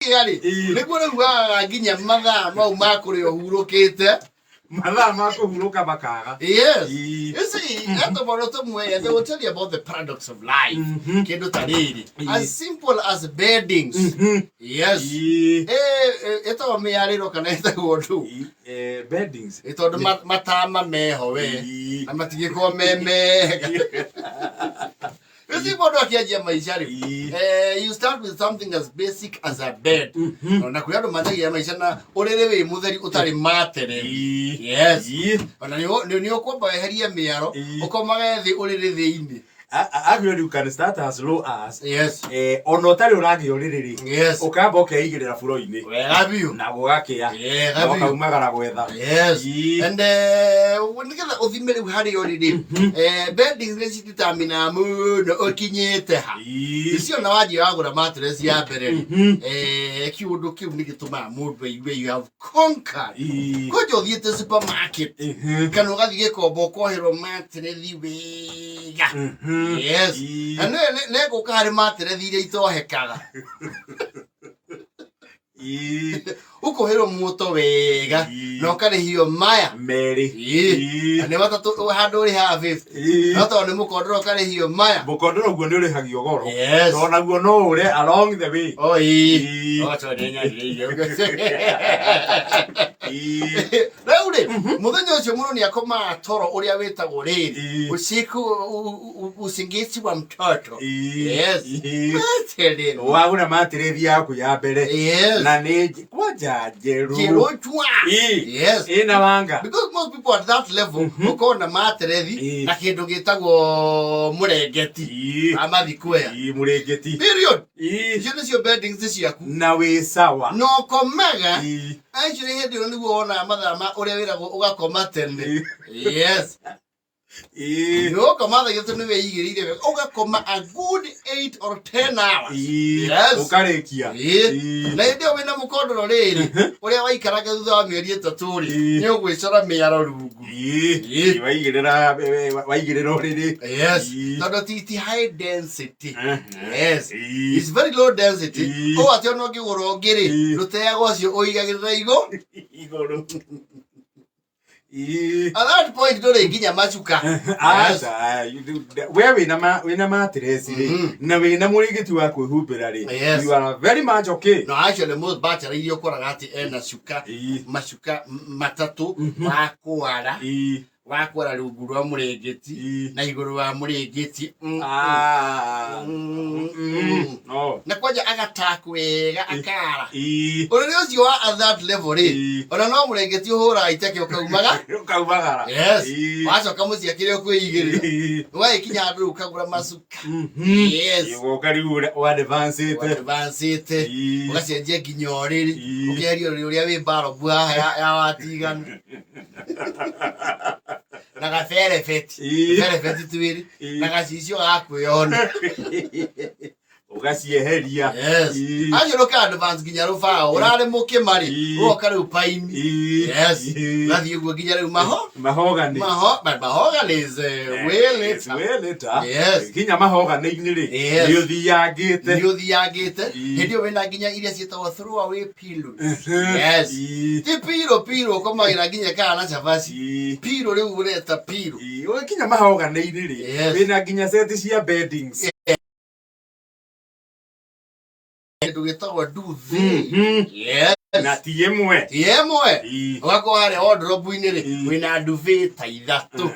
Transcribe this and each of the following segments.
Rĩ nĩguo rĩu wagaga nginya mathaa mau ma kũrĩa ũhurũkĩte. Mathaa ma kũhurũka makaga. Yes. You see, etũmoro tũmwe, they will tell you about the paradox of life. Kĩndũ ta rĩrĩ, as simple as beddings. Yes. Eh, ĩtagwo mĩarĩro kana ĩtagwo ndũ? Beddings. Tondũ matama meho we na matigĩkorwo me mega. You see, mũndũ akĩanjia maica rĩ, you start with something as basic as a bed. Na kũrĩ andũ manjagia maica na ũrĩrĩ wĩ mũtheri ũtarĩ matere. Yes. Ona nĩ ũkwamba weherie mĩaro, ũkomage thĩ ũrĩrĩ thĩinĩ. Actually, you can start as low as ona ũtarĩ ũragĩa ũrĩrĩ rĩ, ũkamba ũkeigĩrĩra buro-inĩ. Wega biũ. Na gũgakĩa. Wega Na biũ. ũkaumagara gwetha. Yes. And nĩgetha ũthime rĩu harĩa ũrĩ rĩ, beddings nĩ cideterminaga mũno ũkinyĩte ha. Icio na wanjia wagũra mattress ya mbere rĩ, kĩũndũ kĩu nĩ gĩtũmaga mũndũ aigue you have conquered. Kwanja ũthiĩte supermarket kana ũgathiĩ gĩkomba ũkoherwo mattress wega. Yes. Na nĩngũka harĩ mattress iria itohekaga. Ũkoherwo muoto wega na ũkarĩhio maya merĩ. Na nĩ matatũ handũ ũrĩhaga 50. No tondũ nĩ mũkondoro ũkarĩhio maya. Mũkondoro guo nĩ ũrĩhagio goro. Yes. No naguo no ũre along the way. Oh, ĩĩ. Oh, tondũ nĩ nyagĩrĩire ũguo. Rĩu rĩ, mũthenya ũcio mũndũ nĩ akomaga toro ũrĩa wĩtagwo rĩrĩ usiku usingizi wa mtoto. Yes. Meterero. Wagũra mattress yaku ya mbere na nĩ kwanja njerũ. Njerũ chwa. Yes. Ĩna wanga. Because most people at that level ũkorwo na materethi na kĩndũ gĩtagwo mũrengeti wa mathikuea. Mũrengeti. Period. Icio nĩcio beddings ciaku. Na wĩ sawa. Na ũkomaga. Actually hĩndĩ ĩyo nĩguo wonaga mathaa ma ũrĩa wĩragwo ũgakoma tene. Yes. Nĩũgũkoma thaa 3 nĩ wĩigĩrĩire wega ũgakoma a good 8 or 10 hours. Yes. Ũkarĩkia. Na hĩndĩ ĩyo wĩna mũkondoro rĩrĩ ũrĩa waikaranga thutha wa mĩeri 3 rĩ, nĩ ũgwĩcora mĩaro rungu. Waigĩrĩra waigĩrĩra ũrĩrĩ. Yes. Tondũ ti high density. Yes. It's very low density. Ũũ atĩ ona ũngĩgũra ũngĩ rĩ, ndũteagwo ũcio ũigagĩrĩra igũ igũrũ. At that point ndũrĩ nginya macuka. Yes. Aca, we wĩna mattress rĩ, na wĩna mũrĩngĩti wa kwĩhumbĩra rĩ, you are very much okay. No, actually most bachelor iria ũkoraga atĩ ena cuka, macuka matatũ wa kwara, wa kwara rungu rwa mũrĩngĩti na igũrũ wa mũrĩngĩti. Ah. No. Na kwanja agatak wega akara. Ũrĩrĩ ũcio wa at that level rĩ, ona no mũrĩngĩti ũhũraga iteke ũkaumaga. Ũkaumagara. Yes. Wacoka mũciĩ akĩrĩ ũkwĩigĩrĩra. Wagĩkinya handũ rĩu ũkagũra macuka. Yes. Ũgoka rĩu ũadvancĩte. Ũadvancĩte. Ũgacenjia nginya ũrĩrĩ. Ũkeheria ũrĩrĩ ũrĩa wĩ mbarobu haha ya watigana. Na gaberebeti. Gaberebeti twĩrĩ. Na gacicio ga kwĩyona. Ũgacieheria. Yes. Acio rũka advance nginya rũbaũ. Ũrarĩ mũkĩma rĩ, ũgoka rĩu paini. Yes. Ũgathiĩ ũguo nginya rĩu maho. Mahogany. Maho, but mahogany is way later. Way later. Yes. Nginya mahogany-inĩ rĩ, nĩ ũthiangĩte. Nĩ ũthiangĩte. Hĩndĩ ĩyo wĩna nginya iria ciĩtagwo throw away pillows. Yes. Ti pillow pillow ũkomagĩra nginya kana na cabaci. Pillow rĩu ũreta pillow. Ũgĩkinya mahogany-inĩ rĩ, wĩna nginya seti cia beddings. Kĩndũ gĩtagwo duvet. Yes. Na ti ĩmwe. Ti ĩmwe. Ũgakorwo harĩa wardrobe-inĩ rĩ, wĩna duvet ta ithatũ.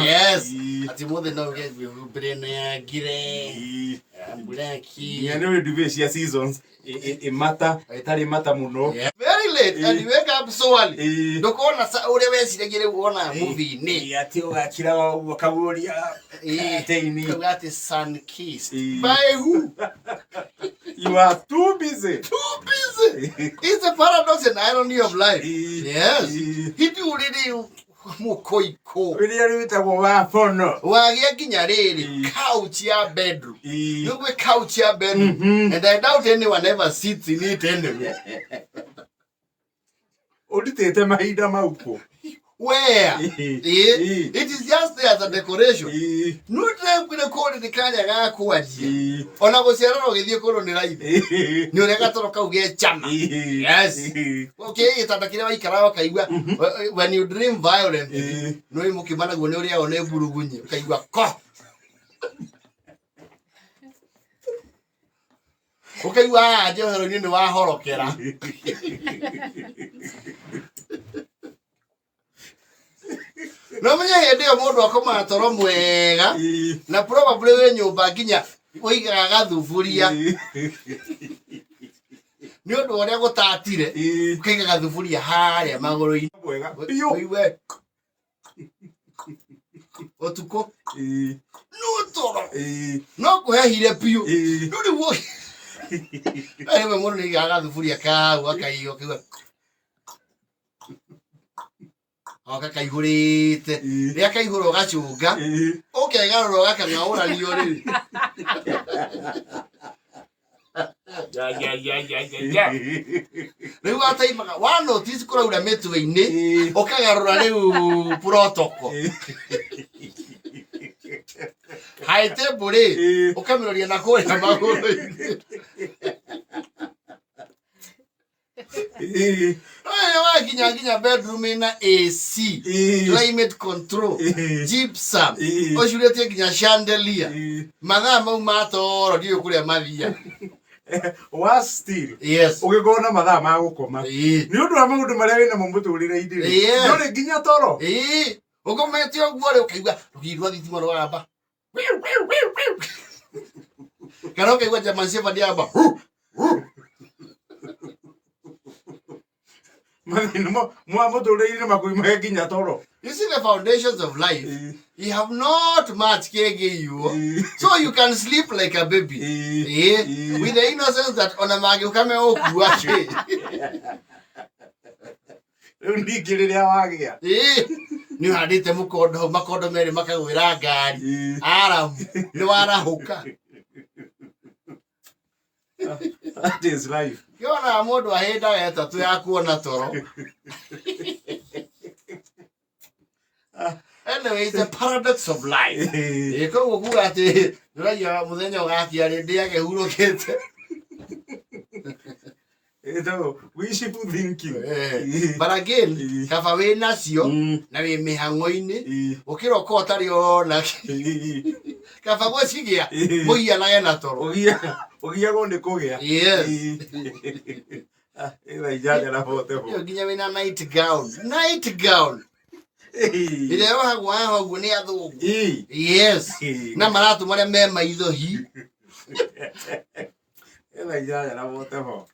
Yes. Atĩ mũthĩ no uge ngwĩhumbĩre ĩno ya ngire, ya mburaki. Nginya nĩ ũrĩ duvet cia seasons, ĩmata, ĩtarĩ mata mũno. Yeah. Very late and you wake up so early. Ndũkona ũrĩa weciragia rĩu wonaga movie-inĩ. Atĩ ũgakira ũguo kaguoria curtain. Kauga atĩ sun kissed. By who? You are too busy. Too busy. It's a paradox and irony of life. Yes. Hiti ũrĩrĩ mũkoiko. Rĩrĩa rĩtagwo wa bono. Wagĩa nginya rĩrĩ couch ya bedroom. Nĩguo couch ya bedroom. And I doubt anyone ever sits in it anyway. Ũrutĩte mahinda mau kũ? Where? Ĩĩ. Ĩĩ. Ĩĩ. It is just there as a decoration. Ĩĩ. No ndĩraiguire kũrĩ karĩa ga kwanjia. Ĩĩ. Ona gũciarana ũgĩthiĩ kũndũ nĩ raithi. Ĩĩ. Nĩ ũrĩa gatoro kau ge chama. Ĩĩ. Yes. Ĩĩ. Okay, gĩtanda kĩrĩa waikaraga ũkaigua when you dream violently Ĩĩ. nĩ mũkima naguo nĩ ũrĩagwo nĩ mburugunyi ũkaigua ko ũkaigua haha njohero-inĩ nĩ wahorokera. No menye hĩndĩ ĩyo mũndũ akomaga toro mwega Ĩĩ. na probably wĩ nyũmba nginya ũigaga gathuburia Ĩĩ. nĩ ũndũ wa ũrĩa gũtatire Ĩĩ. ũkaiga gathuburia harĩa magũrũ-inĩ. Mwega biũ. Ũigue ũtukũ Ĩĩ. no toro Ĩĩ. no kũhehire biũ. Ĩĩ. No rĩu rĩmwe mũndũ nĩ aigaga gathuburia kau akaiga ũkaigua oka kaihũrĩte. Ĩĩ. Rĩrĩa kaihũra ũgacũnga Ĩĩ. ũkegarũra ũgakang'aũranio rĩrĩ. Ya, ya, ya, ya, ya, ya. Rĩu wataimaga wa notice kũraura mĩtwe-inĩ Ĩĩ. ũkagarũra rĩu protocol. Ĩĩ. High table rĩ Ĩĩ. ũkamĩroria na kũrĩa magũrũ-inĩ. Ĩĩ. Ĩĩ, wakinya nginya bedroom ĩna AC, Ĩĩ. climate control, Ĩĩ. gypsum, Ĩĩ. ũcurĩtie nginya chandelier. Ĩĩ. Mathaa mau ma toro ndiũĩ kũrĩa mathiaga. Wa still Yes. ũgĩkorwo na mathaa ma gũkoma Ĩĩ. nĩ ũndũ wa maũndũ marĩa wĩnamo mũtũrĩre-inĩ rĩ Yes. ndũrĩ nginya toro. Ĩĩ. Ũkomete ũguo rĩ ũkaigua rũgiri rwa thitima rũramba. Wiu, wiu, wiu, wiu. Kana ũkaigua German Shepherd yamba. Hu, hu. Mathĩna ma mũtũrĩre-inĩ makuimaga nginya toro. You see the foundations of life. Ĩĩ. You have not much kĩngĩiywo. Ĩĩ. So you can sleep like a baby. Ĩĩ. Ĩĩ. Ĩĩ. With the innocence that ona mangĩũka megũkua kĩ. Rĩu ningĩ rĩrĩa wagĩa. Ĩĩ. Nĩ ũhandĩte mũkondo hau makondo merĩ makagwĩra ngari. Ĩĩ. Aramu. Nĩ warahũka. That is life. Kĩonaga mũndũ ahĩndaga ĩtatũ ya kuona toro. Anyway, it's a paradox of life. Ĩĩ. Ĩĩ, koguo kuga atĩ ndũragia mũthenya ũgakia rĩ ndĩage hurũkĩte. Ĩtagwo wishful thinking. Eh, But again, Ĩĩ. kaba wĩ nacio Mm. na wĩ mĩhang'o-inĩ Ĩĩ. gũkĩra ũkorwo ũtarĩ ona Ĩĩ. kaba gũcigĩa Ĩĩ. mũhianage na toro. Ũgiagwo nĩ kũgĩa. Yes. Ĩĩ. Ah, ĩtha inyanya na bote ho. Ĩyo nginya wĩna night gown. Night gown. Ĩĩ. Ĩrĩa yohagwo haha ũguo nĩ athũngũ. Ĩĩ. Yes. Ĩĩ. Na maratũ marĩa me maitho hi. Ĩtha inyanya na bote ho.